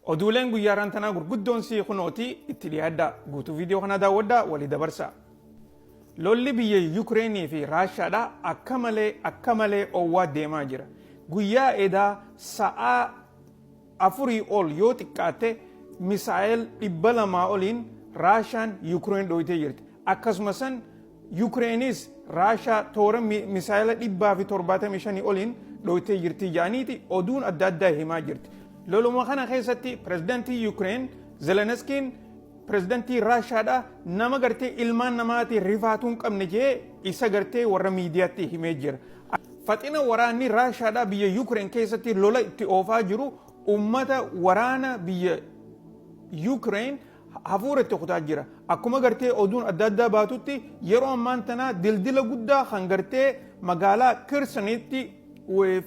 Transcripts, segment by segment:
Oduuleen guyyaa har'aan tanaa gurguddoon sii kunooti itti dhiyaadhaa. Guutuu viidiyoo kanaa daawwadhaa walii dabarsaa. Lolli biyya Yukireenii fi Raashaadhaa akka malee akka malee oowwaa deemaa jira. Guyyaa edaa sa'aa afurii ol yoo xiqqaatte misaa'el 200 oliin Raashaan Yukireen dhooytee jirti. Akkasuma san Yukireenis Raashaa toora misaa'ela 175 oliin dhooytee jirti jedhaniiti oduun adda addaa himaa jirti. Loluma kana keessatti pirezidantii Yukireen Zeleniskiin pirezidantii Raashaadha nama gartee ilmaan namaati rifaatuu hin qabne jee isa gartee warra miidiyaatti himee jira. Faxina waraanni Raashaadha biyya Yukireen keessatti lola itti oofaa jiru ummata waraana biyya Yukireen hafuura itti kutaa jira. Akkuma gartee oduun adda addaa baatutti yeroo ammaan tanaa dildila guddaa kan gartee magaalaa Kirsanitti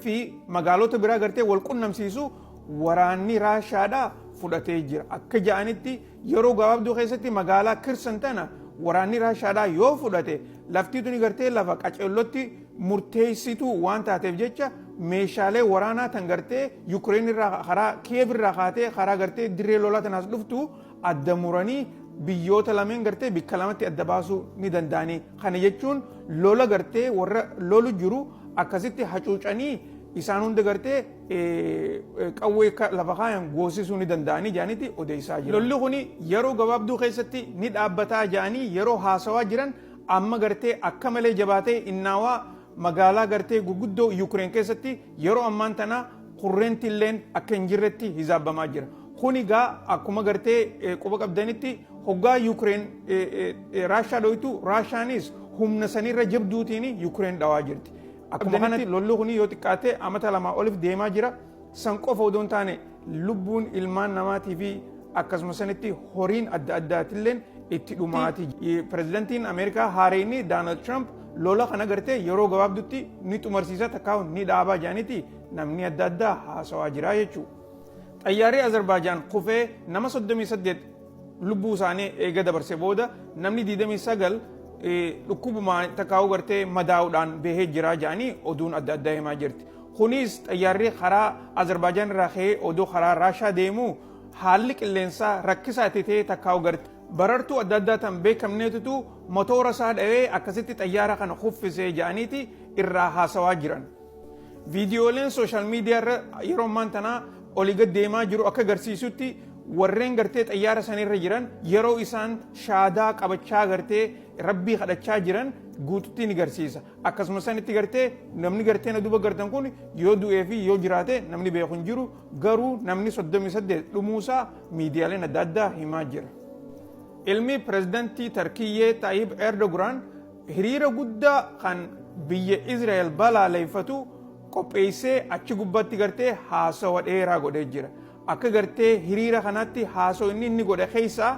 fi magaalota biraa gartee wal qunnamsiisu waraanni Raashaadha fudhatee jira. Akka ja'anitti yeroo gabaabduu keessatti magaalaa Kirsan tana waraanni Raashaadhaa yoo fudhate laftii tuni gartee lafa qaceellotti murteessituu waan taateef jecha meeshaalee waraanaa tan gartee Yukireen irraa karaa Kiyev irraa kaatee karaa gartee dirree lolaa tanaas dhuftu adda muranii biyyoota lameen gartee bikka lamatti adda baasuu ni danda'anii. Kana jechuun lola gartee warra lolu jiru akkasitti hacuucanii isaan hunda gartee qawwee lafa kaayan goosisuu ni danda'anii jedhaniiti odeessaa jiran. Lolli kun yeroo gabaabduu keessatti ni dhaabbataa jedhanii yeroo haasawaa jiran amma gartee akka malee jabaatee innaawaa magaalaa gartee gurguddoo Yukireen keessatti yeroo ammaan tana kurreenti illeen akka hin jirretti hizaabbamaa jira. Kun egaa akkuma gartee quba qabdanitti hoggaa Yukireen Raashaa dhoytu Raashaanis humna sanirra jabduutiin Yukireen dhawaa jirti. Akkuma kanatti lolli kun yoo xiqqaate amata lamaa oliif deemaa jira. San qofa odoo hin taane lubbuun ilmaan namaatii fi akkasuma sanitti horiin adda addaatilleen itti dhumaati. Pirezidantiin Ameerikaa haareenni Doonaald Tiraamp lola kana gartee yeroo gabaabdutti ni xumarsiisa takkaa ni dhaabaa jedhaniiti namni adda addaa haasawaa jira jechuudha. Xayyaarri Azerbaajaan kufee nama 38 lubbuu isaanii eega dabarse booda namni 29 dhukkubumaa takkaa'uu gartee madaa'uudhaan bahee jira jedhanii oduun adda addaa himaa jirti. Kunis xayyaarri karaa Azerbaajaan irraa ka'ee odoo karaa Raashaa deemu haalli qilleensaa rakkisaa itti ta'ee takkaa'u garte barartuu adda addaa tan beekamneetutu motoora isaa dhawee akkasitti xayyaara kana kuffisee jedhaniiti irraa haasawaa jiran. Viidiyooleen sooshaal miidiyaa irra yeroo ammaan tanaa olii gad deemaa jiru akka agarsiisutti warreen gartee xayyaara sanirra jiran yeroo isaan shaadaa qabachaa gartee rabbii kadhachaa jiran guututti ni garsiisa. Akkasuma sanitti gartee namni gartee na duba gartan kun yoo du'ee fi yoo jiraate namni beeku hin jiru garuu namni 38 dhumuusaa miidiyaaleen adda addaa himaa jira. Ilmi pirezidantii Tarkiyyee Tayyip Erdogan hiriira guddaa kan biyya Israa'el balaaleffatu qopheessee achi gubbatti gartee haasawa dheeraa godhee jira. Akka gartee hiriira kanatti haasawa inni inni godhe keessaa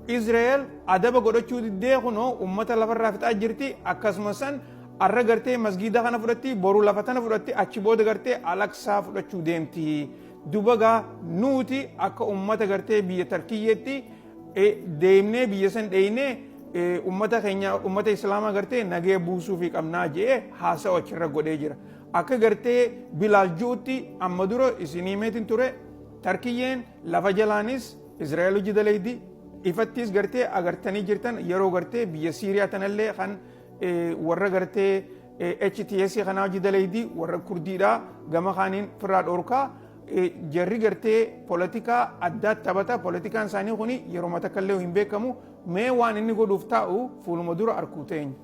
Israa'el adaba godhachuu diddee kunoo ummata lafarraa fixaa jirti akkasuma san arra gartee masgiida kana fudhatti boru lafa tana fudhatti achi booda gartee alaksaa fudhachuu deemti. Duba gaa nuuti akka ummata gartee biyya Tarkiyyeetti deemnee biyya san dheeynee ummata keenya ummata islaamaa gartee nagaya buusuufii qabnaa je'ee haasawa achirra godhee jira. Akka gartee Bilaal ju'utti amma dura isinii himeetin ture Tarkiyyeen lafa jalaanis Israa'el hojii dalaydi ifattis gartee agartanii jirtan yeroo gartee biyya Siiriyaa tanallee kan warra gartee HTS kanaa hojii dalaydi warra Kurdiidhaa gama kaaniin firraa dhoorkaa jarri gartee polotikaa addaa taphata polotikaan isaanii kun yeroo takka illee hin beekamu mee waan inni godhuuf taa'u fuuluma dura arkuu teenya.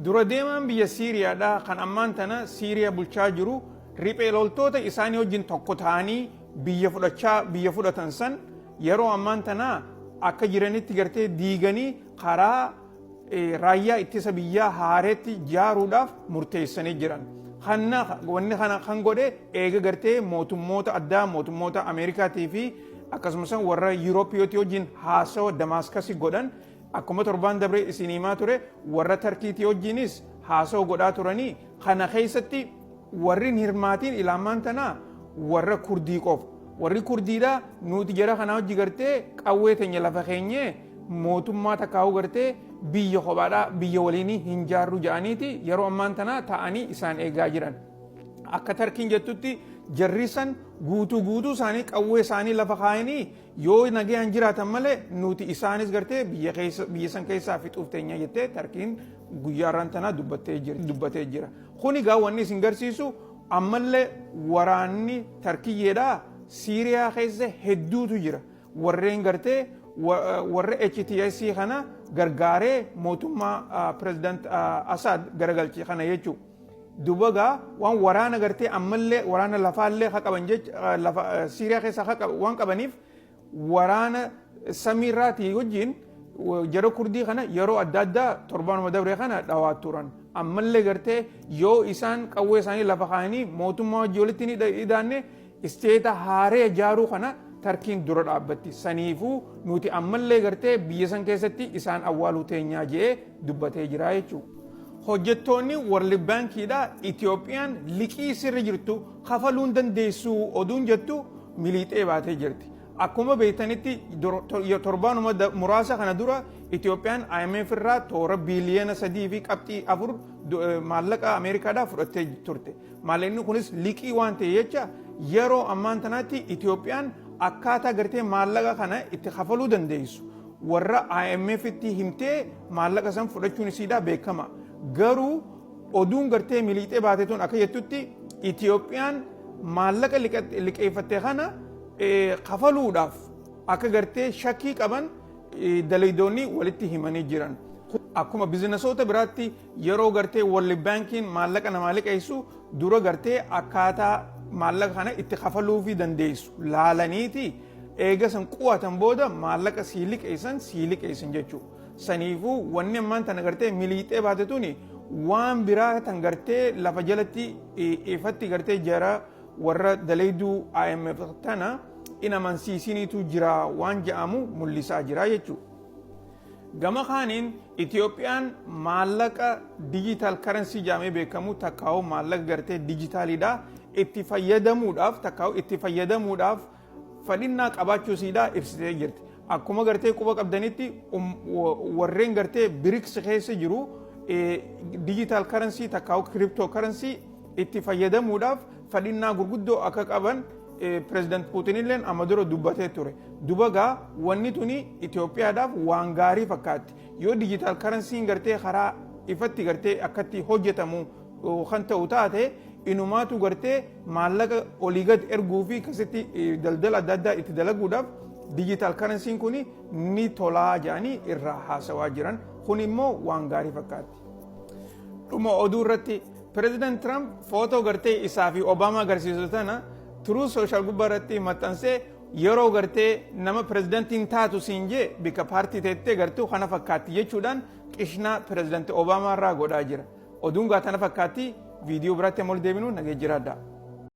Dura deemaan biyya Siiriyaadha kan ammaan tana Siiriyaa bulchaa jiru riphee loltoota isaanii wajjin tokko ta'anii biyya fudhachaa biyya fudhatan san yeroo ammaan tana akka jiranitti gartee diiganii karaa raayyaa ittisa biyyaa haareetti jaaruudhaaf murteessanii jiran. Kanna wanni kana kan godhe eega gartee mootummoota addaa mootummoota Ameerikaatii fi akkasumas warra Yuurooppiyootii wajjin haasawa Damaaskasii godhan akkuma torbaan dabre isin himaa ture warra Tarkiitii wajjinis haasawa godhaa turanii kana keessatti warri hin hirmaatiin ilaamaan tanaa warra Kurdii qofa. Warri Kurdiidha nuti jara kanaa hojii gartee qawwee teenya lafa keenyee mootummaa takkaa'uu gartee biyya kophaadhaa biyya waliinii hin jaarru jedhaniiti yeroo ammaan tanaa ta'anii isaan eegaa jiran. Akka Tarkiin jettutti Jarri san guutuu guutuu isaanii qawwee isaanii lafa kaayanii yoo nagayaan jiraatan malee, nuti isaanis gartee biyya keessa, biyya san keessaa fixuuf teenya jettee Tarkiin guyyaa irraan tanaa dubbatee jira. Kuni gaa wanni isin garsiisu, ammallee waraanni Tarkiyyeedhaa Siiriyaa keessa hedduutu jira. Warreen gartee warra HTS kana gargaaree mootummaa pirezidaant Asaad garagalche kana jechuudha. Duba gaa waan waraana gartee ammallee waraana lafaallee haa qaban jecha, lafa Siiriyaa keessaa haa waan qabaniif, waraana samiirraatii wajjin jara Kurdii kana yeroo adda addaa torbaanuma dabre kana dhawaa turan. Ammallee gartee yoo isaan qawwee isaanii lafa kaa'anii mootummaa wajjin walitti ni idaanne, state haaree ijaaruu kana Tarkiin dura dhaabbatti. Saniifuu nuti ammallee gartee biyya san keessatti isaan awwaaluu teenyaa je'ee dubbatee jira jechuudha. Hojjettoonni World Bankiidha Itoophiyaan liqii sirri jirtu kafaluu hin dandeessu oduun jettu miliixee baatee jirti. Akkuma beektanitti, torbaanuma muraasa kana dura Itoophiyaan IMF irraa toora biiliyoona 3.4 maallaqa Ameerikaadhaa fudhattee turte. Maallaqni kunis liqii waan ta'e jecha, yeroo ammaan tanaatti Itoophiyaan akkaataa gartee maallaqa kana itti kafaluu dandeessu warra IMF itti himtee maallaqa san fudhachuun isiidhaa beekama. Garuu oduun gartee miliixee baate tun akka jettutti, Itoophiyaan maallaqa liqeeffatte kana kafaluudhaaf akka gartee shakkii qaban dalaydoonni walitti himanii jiran. Akkuma businessoota biraatti, yeroo gartee World Bankiin maallaqa namaa liqeessu, dura gartee akkaataa maallaqa kana itti kafaluufii dandeessu laalaniiti eega san qu'atan booda maallaqa sii liqeessan jechuudha. Saniifuu wanni ammaan tana gartee miliixee baate tuni waan biraa tan gartee lafa jalatti ifatti gartee jara warra dalayduu IMF tana in amansiisiniitu jira waan je'amu mul'isaa jira jechuudha. Gama kaaniin Itoophiyaan maallaqa digital currency jedhamee beekamu, takkaa'u maallaqa gartee dijitaaliidha, itti fayyadamuudhaaf takkaa'u itti fayyadamuudhaaf fadhinnaa qabaachuu isiidha ibsitee jirti. Akkuma gartee quba qabdanitti, warreen gartee BRICS keessa jiru digital currency takkaa'u crypto currency itti fayyadamuudhaaf fadhinnaa gurguddoo akka qaban pireezidant Puutin illeen amma dura dubbatee ture. Duba gaa wanni tuni Itoophiyaadhaaf waan gaarii fakkaatti. Yoo digital currencyn gartee karaa ifatti gartee akkatti hojjetamu kan ta'u taate, inumaatu gartee maallaqa olii gad erguu fi akkasitti daldala adda addaa itti dalaguudhaaf digital currencyn kun ni tolaa jedhanii irraa haasawaa jiran. Kun immoo waan gaarii fakkaatti. Dhuma oduu irratti, pireezidant Trump footoo gartee isaa fi Obaamaa agarsiisu tana Truth Social gubbaa irratti maxxansee, yeroo gartee nama pireezidantiin taatu siin jee bikka paartii teettee gartuu kana fakkaatti jechuudhaan qishnaa pireezidanti Obaamaa irraa godhaa jira. Oduun gaa tana fakkaatti. Viidiyoo biraatti ammoo deebinu, nagee jiraadha.